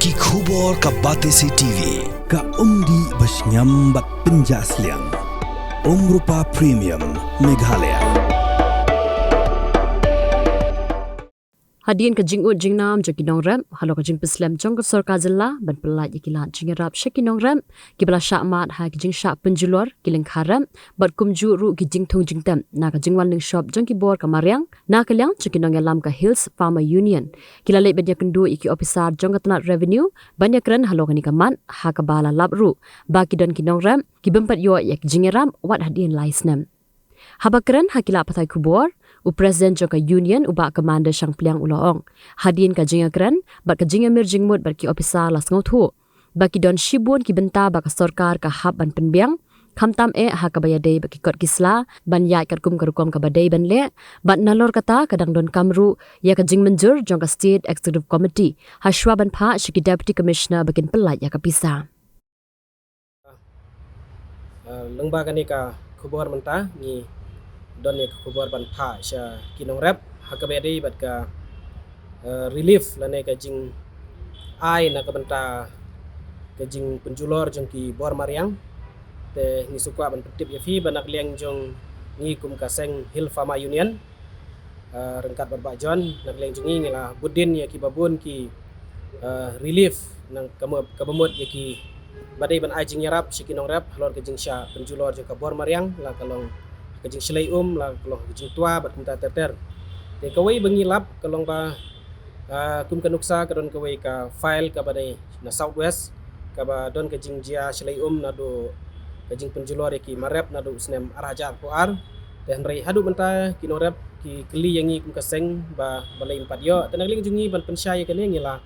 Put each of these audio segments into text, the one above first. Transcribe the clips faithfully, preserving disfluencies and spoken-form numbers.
Ki khubor ka Batesi T V, ka umdih ba shngiam bad pynjah sliang. Umrupa Premium, Meghalaya. Hadien ka jingud jingnam jong ki nongrep halor ka jingpynslem jong ka sorkar jylla ban pyllait ïa ki lad jingïarap sha ki nongrep kiba la shah mad ha ki jingshah pynjulor ki lyngkha rep bad kumjuh ruh ki jingthung jingtep na ka jingwan lyngshop jong ki bor ka mariang, na ka liang jong ki nongïalam ka Hills Farmer Union, ki la leit ban ïakynduh ïa ki ophisar jong ka tnat Revenue ban ïakren halor kane ka mat, ha kaba la lap ruh ba ki don ki nongrep ki bym pat ïoh ïa ki jingïarap wat hadien lai snem. Haba kren ha ki lad pathai khubor, u President jong ka Union, u Bah Commander Shangpliang, u la ong, hadien ka jingïakren bad ka jingïamir jingmut bad ki ophisar, la sngewthuh ba ki don shibun ki bynta ba ka sorkar ka hap ban pynbiang, khamtam eh ha kaba ïadei bad ki kot ki sla ban ïaid katkum ka rukom kaba dei ban leh, bad nalor kata ka dang donkam ruh ïa ka jingmynjur jong ka State Executive Committee ha shuwa ban phah sha ki Deputy Commissioner ba kin pyllait ïa ka pisa. Ah, lyngba kane ka khubor mynta ngi don ïa ka khubor ban phah sha ki nongrep ha kaba ïadei bad ka, eh, relief lane ka jingai na ka bynta ka jingpynjulor jong ki bor mariang. Te ngi sngewkwah ban pyntip ïa phi ba na ka liang jong ngi kum ka seng Hill Farmer Union, eh, ryngkat bad Bah John, na ka liang jong ngi ngi la bud dien ïa kiba bun ki, eh, relief na ka mo-, kaba mut ïa kiba dei ban ai jingïarap sha ki nongrep halor ka jingshah pynjulor jong ka bor mariang, la ka long ka jingshlei um, la ka long ka jingtwa bad kumta ter ter. Te kawei ba ngi lap ka long ba, ah, kum ka nuksa ka don kawei ka file kaba dei na South West kaba don ka jingjia shlei um naduh ka jingpynjulor ïa ki marep naduh u snem ar hajar arphew ar. Te hynrei haduh mynta ki nongrep ki kylli ïa ngi kum ka seng ba balei ym pat ïoh. Te na ka liang jong ngi ban pynshai ïa kane ngi la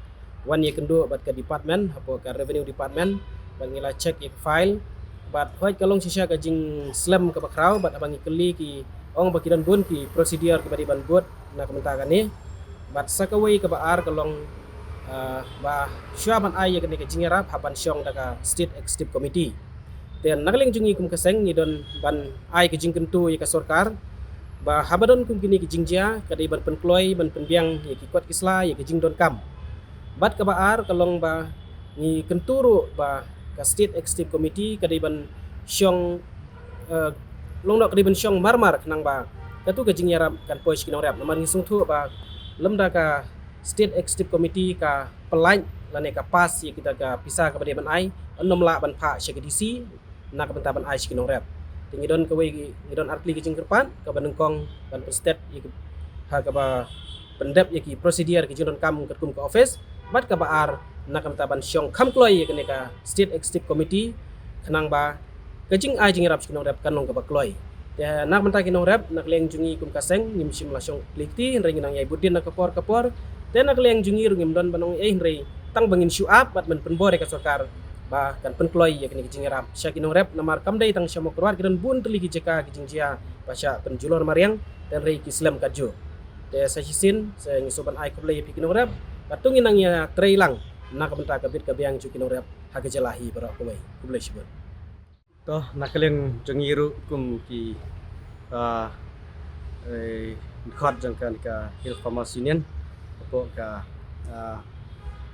wan ïakynduh bad ka department, hapoh ka Revenue Department, bad ngi la check ïa ka file. Bad hooid ka long shisha ka jingslem kaba khraw, bad haba ngi kylli ki ong ba ki don bun ki procedure kiba dei ban bud na ka bynta kane. Bad sa kawei kaba ar ka long, ah, ba shuwa ban ai ïa kane ka jingïarap hap ban shong da ka State Executive Committee. Te na ka liang jong ngi kum ka seng ngi don ban ai ka jingkyntu ïa ka sorkar ba haba don kum kine ki jingjia ka dei ban pynkloi, ban pynbiang ïa ki kot ki sla, ïa ki jingdonkam. Bad kaba ar ka long ba ngi kyntu ruh ba ka State Executive Committee ka dei ban shong, eh, long noh ka dei ban shong mar mar khnang ba katu ka jingïarap kan poi sha ki nongrep. Namar ngi sngewthuh ba lymda ka State Executive Committee ka pyllait lane ka pass ïa kita ka pisa kaba dei ban ai, yn nym lah ban phah sha ka D C na ka bynta ban ai sha ki nongrep. Te ngi don kawei, ngi don artylli ki jingkyrpad, kaba nyngkong ban pynstet ïa ki, ha kaba pyndep ïa ki procedure ki jingdonkam katkum ka office, bad kaba ar na ka bynta ban shong kham kloi ïa kane ka State Executive Committee khnang ba ka jingai jingïarap sha ki nongrep kan long kaba kloi. Te na ka bynta ki nongrep na ka liang jong ngi kum ka seng ngim shym la shong kli kti, hynrei ngi nang ïai bud dien na ka por ka por. Te na ka liang jong ngi ruh ngim don ban ong ei, hynrei tang ba ngin shu ap bad ban pynbor ïa ka sorkar ba kan pynkloi ïa kane ka jingïarap sha ki nongrep, namar kam dei tang sha Mawkyrwat, ki don bun tylli ki jaka ki jingjia ba shah pynjulor mariang, te hynrei ki slem katjuh. Te sa shisien sa ngi sngewbha ban ai khublei ïa phi ki nongrep, bad to ngin nang ïatrei lang na ka bynta ka bit ka biang jong ki nongrep ha ka jylla hi baroh kawei. Khublei shibun. To, na ka liang jong ngi ruh kum ki, ah, eh, dkhot jong kane ka Hill Farmers Union, hapoh ka, ah,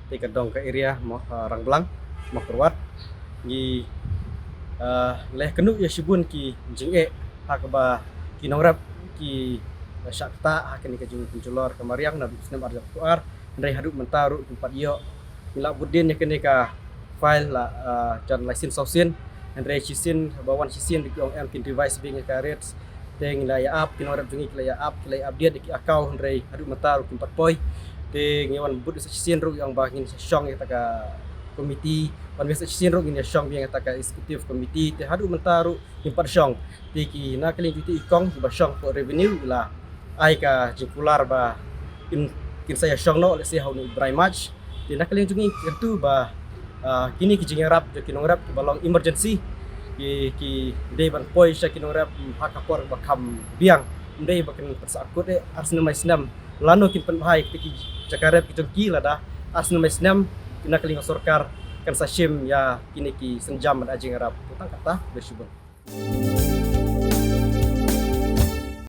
te ka dong ka area Mo-, ah, Rangblang, Mawkyrwat. Ngi, ah, la ïakynduh ïa shibun ki jingeh ha kaba ki nongrep ki, ah, shah ktah ha kane ka jingpynjulor ka mariang naduh u snem ar hajar arphew ar, hynrei haduh mynta ruh kim pat ïoh. Ngi la bud dien ïa kane ka file la, ah, jan lai sien saw sien. Hynrei shisien ba wan shisien ruh ki ong em kin revise biang ïa ka rates. Te ngi la ïa ap, ki nongrep jong ngi ki la ïa ap, ki la ïa update ïa ki account, hynrei haduh mynta ruh kim pat poi. Te ngi wan bud sa shisien ruh ki ong ba ngin sa shong ïa kata ka committee, wan wei sa shisien ruh ngin ïa shong biang ïa kata ka executive committee. Te haduh mynta ruh kim pat shong. Te ki na ka liang jong ki i kong kiba shong hapoh revenue la ai ka jingkular ba kin, kin sa ïa shong noh lehse ha une u bnai March. Te na ka liang jong ngi kyntu ba, ah, kine ki jingïarap jong ki nongrep kiba long emergency ki, ki dei ban poi sha ki nongrep, mm, ha ka por ba kham biang. Ym dei ba kin pynsah kut eh ar snem lai snem. Lano kin pynbha ïa kita ki jaka rep ki jong ki lada ar snem lai snem, na ka liang ka sorkar kan sa shim ïa kine ki sienjam ban ai jingïarap. Tang kata, khublei shibun.